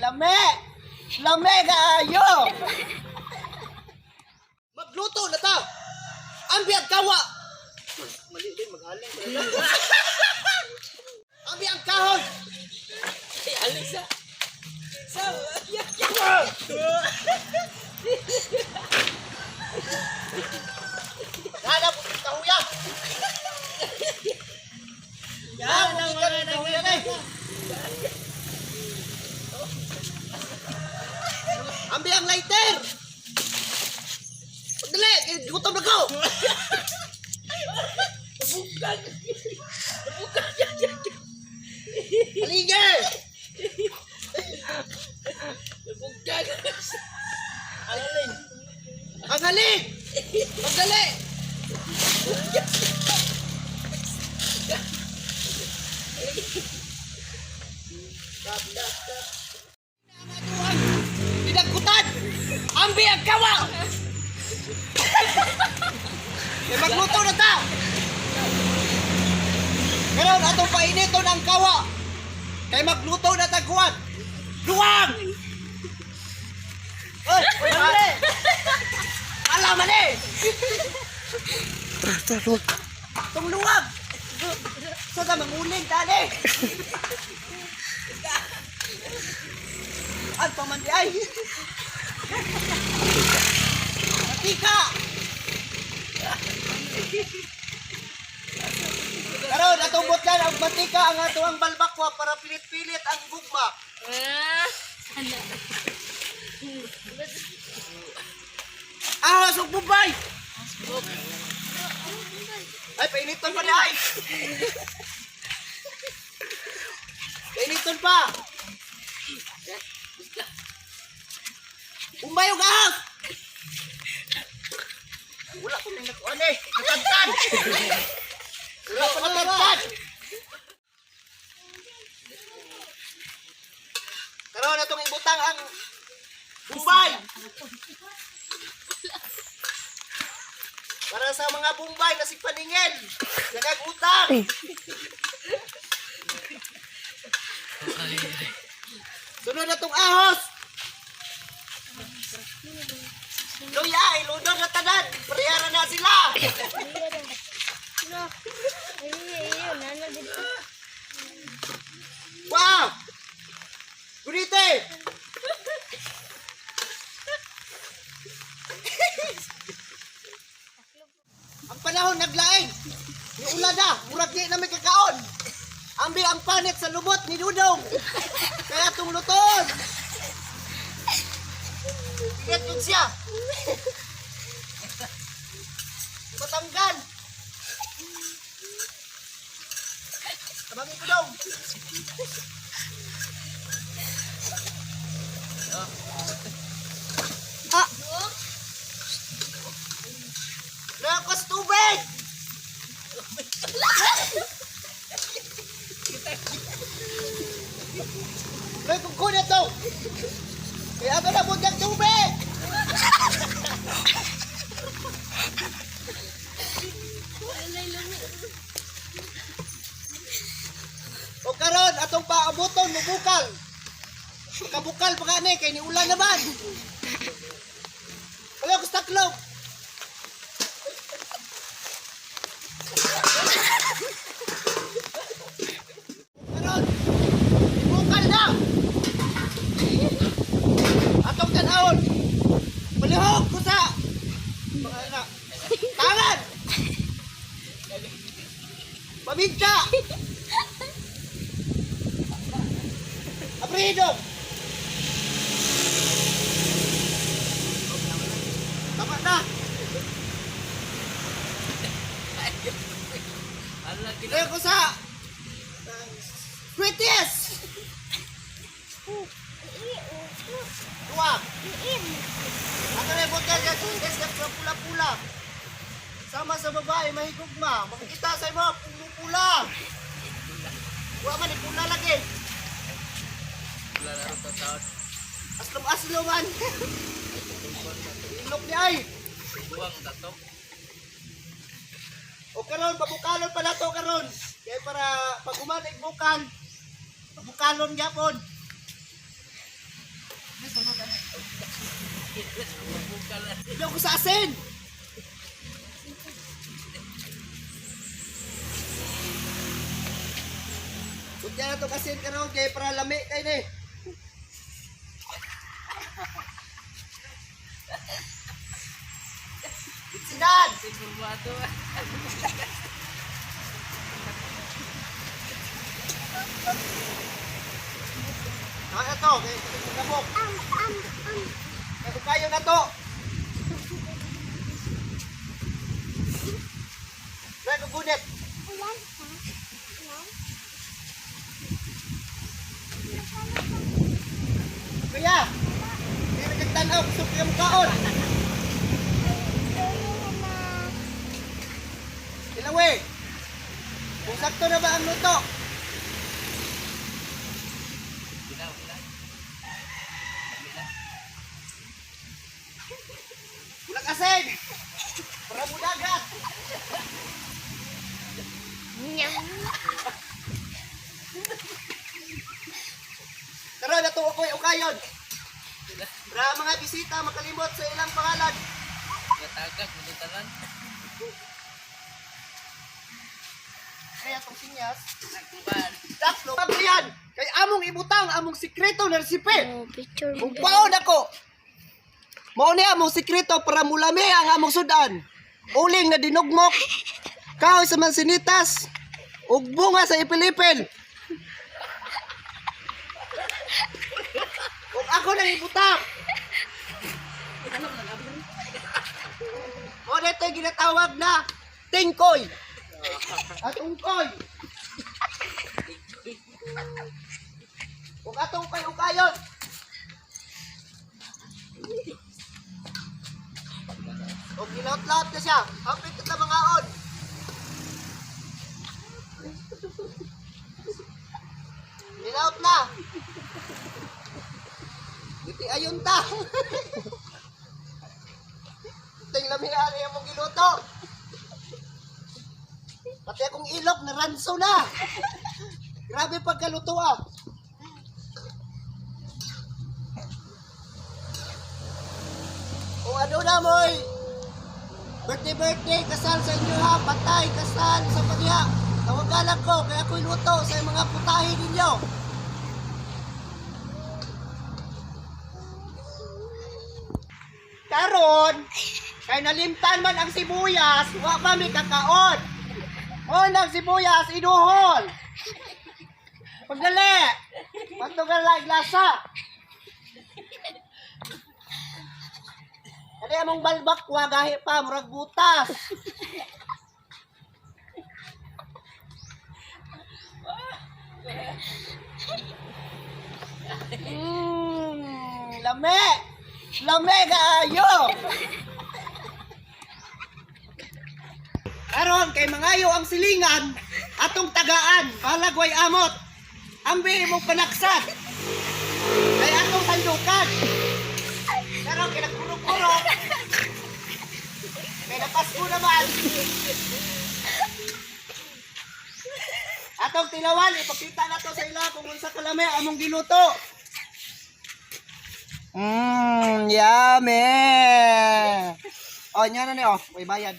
Lame! Lame kaayo! Magluto na ta! Ambi ang kawa! Mali din, mag-aling. Ambi ang kahon! Ay, aling sa... Sa... Hanap kahuya! Yan ang Yan, mga kahuya na eh. Ambi ang lighter! Pagdali! Gutom na ko! Nabugag! Nabugag! Haligi! Nabugag! Aling! Ang halik! Pagdali! Pinagkutan! Ambi ang kawa! Kaya magluto na ta! Karon atong painiton ang kawa! Kay magluto na ta kuwan! Luwang! Oy, oy, mali! Ala mali! Tong luwag! So ta manguling tali! Ang pamandi ay! Mantika! Karon atong butlan ang mantika ang ato ang balbakwa para pilit-pilit ang gugma. Sana. Ah, sug Bombay! Ay, painiton pa ni ay! Painiton pa! Bombay og ahas! Wala ko nang nakuan eh. Natagtad! Wala ko natagtad! Karon atong ibutang ang Bombay! Para sa mga Bombay na si Paningel, nagagutang. Sunod na tong ahos. Luya, ilunod na tanan. Priyara na sila. Wow! Gunite! Ang panahon naglaing. Ni ulan na, murag di na may kakaon. Ambi ang panit sa lubot ni Dudong. Kaya tong luton. Ingat yun siya. Matanggal. Tabangin ko daw. Ah! Lakas tubig! May kukunin to! Kaya ito na bunyag tubig! O karon atong paabuton mubukal. Makabukal pa ka ni kay niulan naman. Ayaw ko sa taklog. Karon, ibukal na! Atong tanawon! Palihog ko sa... Mga anak. Tangan! Paminta! Abrido! Tama na! Kaya ko sa... Sweeties! Dua! Ato na yung botol ka, sweeties ka pula-pula. Sama sa babae, mahigugma. Makikita sa imo, pula-pula. Wa man, eh, pula lagi. Wala na rin taon. Aslom-aslo man. Ilok ni ay. Buwang tatok. O karon, pabukalon pala to karon. Kaya para pag umanig bukal, pabukalon gyapon. Nabukal na. Iyaw ko sa asin. Kutya na itong asin karon kay para lami kay ni. Sinan! Sigurado. Tama na to, kay kabok. Kay kayo na to. Dahil kugunit. Kuya! Hindi na kagtanaw, gusto ko yung kaon. Ilawi! Kung sakto na ba ang luto? Ginaw, ginaw. Ulag asin! Para mudagat! Tara, nato ako'y ukayon! Para mga bisita makalimot sa ilang pangalan. Natagak, matutalan. Kaya itong sinyas. Nagkuban. Daklo, yan! Kay among ibutang, among sikreto na resipe! Oh, picture Kung paon ako! Mao ni among sikreto para mulami ang among sudan. Uling na dinugmok, kahoy sa mansinitas, ug bunga sa ipilipil. Ug ako nang ibutang. Mao na ito'y ginatawag na tingkoy. At ungkoy. Ug atong kay ukayon. O gilaut-laut na siya. Hapit na mga on. Gilaut na. Iti ayon ta. Ting lamian ang mong giluto. Pati akong ilok naranso na. Grabe pagkaluto ah. Kung ano na mo'y birthday birthday, kasal sa inyo ha, patay, kasal sa pagya. Tawagan lang ko, kaya ako'y luto sa mga putahe ninyo. Karon, kay nalimtan man ang sibuyas, wa pa mi kakaon. On ang sibuyas, iduhol. Pagdali, pagtugal lang lasa. Kani among balbak wa gahi pa murag butas. Lame. Lame kaayo. Karon kay mangayo ang silingan atong tagaan balagway amot. Ambi imong panaksan. Kay atong sandukan. Karon kay nagkurok-kurok. Kay napasko naman. Atong tilawan, ipakita na to sa ila kung unsa kalami among giluto. Yummy. Oh, nya na ni oh, may bayad.